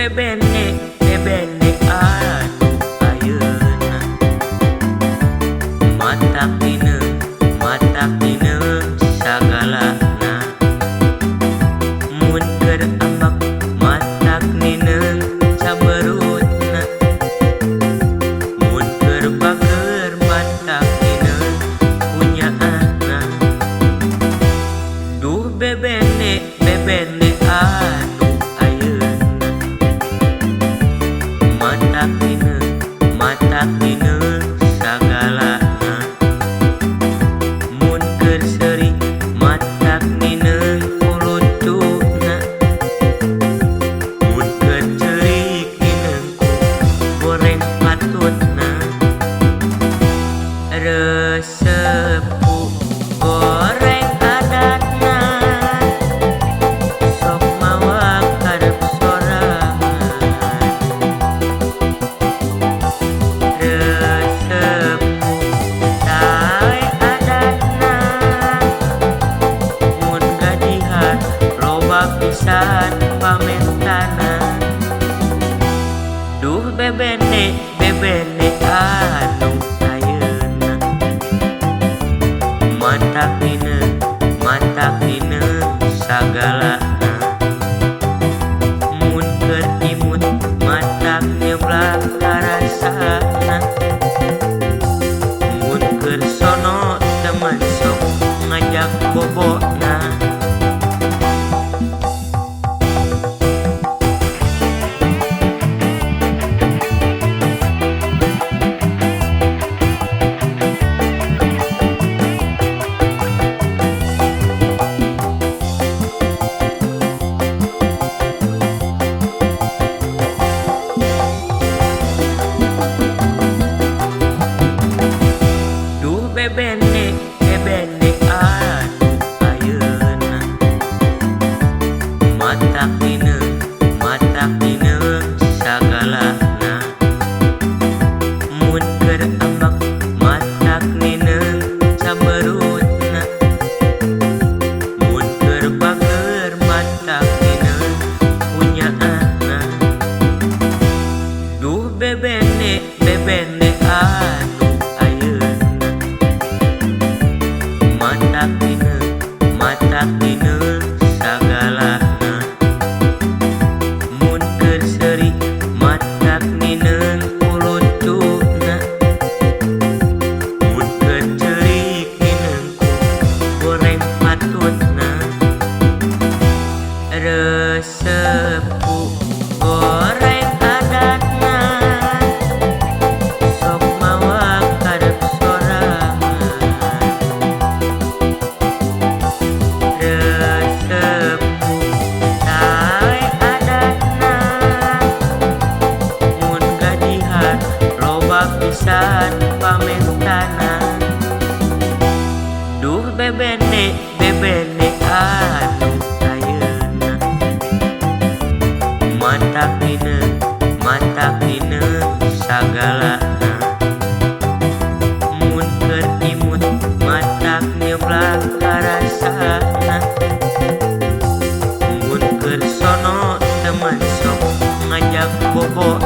Bebene bebene anu ayeuna matak nineung sagalana mun keur ambek matak nineung caberutna mun keur bager matak nineung punyaanna. Duh bebene bebene anu ayeuna matak nineung sagalana mun keur seuri matak nineung kulutuna mun keur ceurik nineung ku goreng patutna. Resep ku goreng adatna sok mawa karep sorangan. Resep ku tae adatna mun gajihan loba pisan pamentana. Duh bebene bebene anu ayeuna matak nineung sagalana mun keur imut matak nyeblak karasana mun keur sono teman sok ngajak bobona. Duh bebene bebene anu ayeuna matak nineung sagalana mun keur ambek matak nineung caberutna mun keur bager matak nineung punyaanna. Duh bebene bebene anu ayeuna matak nineung sagalana mun keur seuri matak nineung kulutuna mun keur ceurik nineung ku goreng patutna. Resep ku goreng adatna sok mawa karep sorangan. Resep ku tae adatna mun gajihan loba pisan pamentana. Duh bebene bebene anu ayeuna matak nineung sagalana mun keur imut matak nyeblak karasana mun keur sono teman sok ngajak bobona.